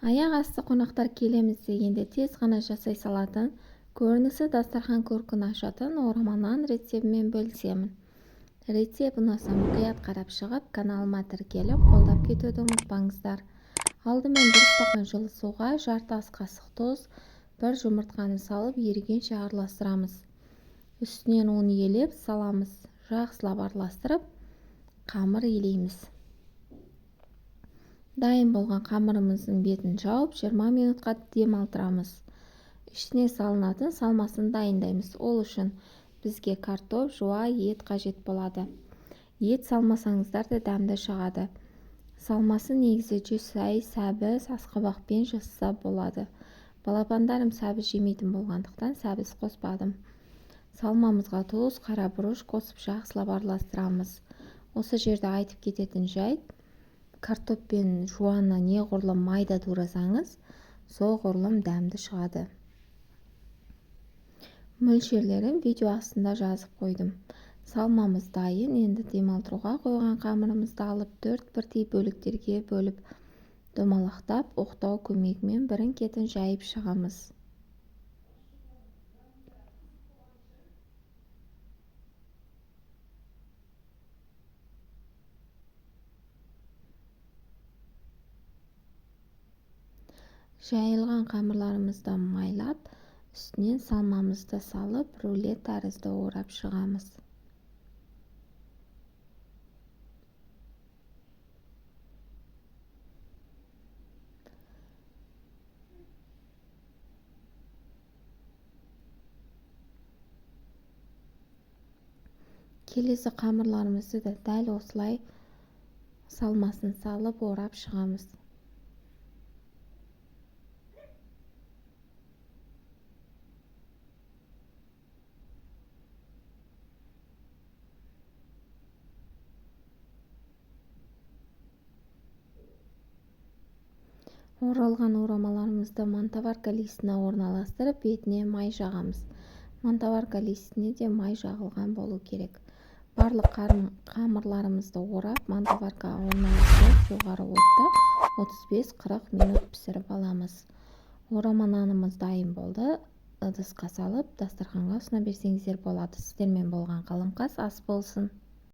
Аяқ асты қонақтар келеміз дегенде тез ғана жасай салатын, көрінісі дастархан көркін ашатын орама нан рецебімен бөлісемін. Рецепт ұнаса мұқият қарап шығып, каналыма тіркеліп, қолдап кетуді ұмытпаңыздар. Алдымен бір стақан жылы суға жарты ас қасық тұз, бір жұмыртқаны салып ерігенше араластырамыз. Үстінен ұн елеп саламыз. Жақсылап араластырып, қамыр илейміз. Дайын болған қамырымыздың бетін жауып, 20 минутқа демалтырамыз. Ішіне салынатын салмасын дайындаймыз. Ол үшін бізге картоп, жуа, ет қажет болады. Ет салмасаңыздар да дәмді шығады. Салмасын негізі жүсай, сәбіз, асқабақпен жасаса болады. Балапандарым сәбіз жемейтін болғандықтан сәбіз қоспадым. Салмамызға тұз, қара бұрыш қосып жақсылап араластырамыз. Осы жерде айтып кететін жайт, картоп пен жуаны неғұрлым майда турасаңыз, соғұрлым дәмді шығады. Мөлшерлерін видео астында жазып қойдым. Салмамыз дайын, енді демалтыруға қойған қамырымызды алып, 4 бірдей бөліктерге бөліп, домалақтап, оқтау көмегімен бірін-кетін жайып шығамыз. Жайылған қамырларымызды майлап, үстінен салмамызды салып, рулет тәрізді орап шығамыз. Келесі қамырларымызды да дәл осылай салмасын салып орап шығамыз. Оралған орамаларымызды мантоварка листіне орналастырып, бетіне май жағамыз. Мантоварка листіне де май жағылған болу керек. Барлық қамырларымызды орап, мантоваркаға орналастырып, жоғары отта 35-40 минут пісіріп аламыз. Орама нанымыз дайын болды. Ыдысқа салып, дастарханға ұсына берсеңіздер болады. Сіздермен болған Қаламқас, ас болсын.